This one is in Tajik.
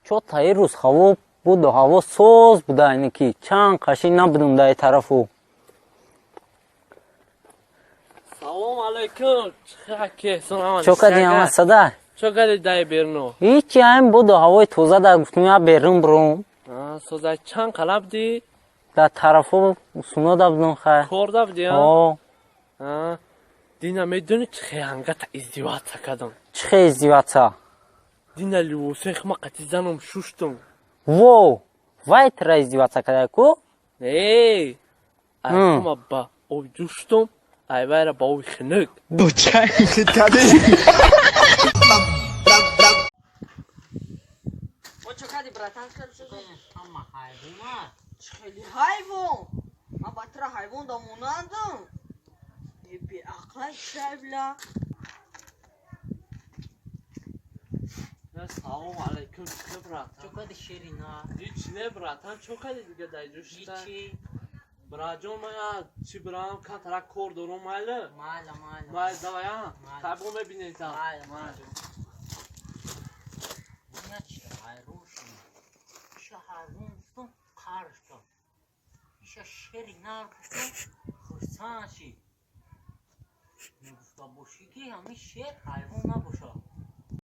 Чо таи рӯз ҳаво буду, ҳаво соз буда, ине ки чанд қашин набудум дар тарафу. Салом алейкум. Чо кади, ама сада? Чо кади дай берно? Ҳичи, айн буду ҳавои тоза да, гуфтум я берун бурум. Соза, чанд қалаб ди? Дар тарафу сунода будум, хай. Корда буди? О. Дина медони, чӣ хеангата издеваться кардам? Чӣ хе издеваться? Дина ливосех ма қати занам шуштум. Во, вай тра издеваться карда ку? Не, айма ба об ҷуштум, айвайра ба оби хунук. Чо кади, братан? Хеле ҳайвон. Ман ба тра ҳайвон да монандам? Беақлай шайбла. Салом алейкум, чӣ братан? Чо кади, ширина? Ҳеч не, братан, чо кади дига дар ҷушта? Браҷон, ман чӣ бирам, камтара кор дорум, майли? Майла, майла. Майли, давай, а табо мебинем та. Майла, майла. Ина чи ҳайрон шудам. Иша ҳайвон гуфтам, қар шудам. Иша шери нар гуфтам, хурсанд шид. Мегуфта бошӣ, ки ҳамин шер ҳайвон набошад.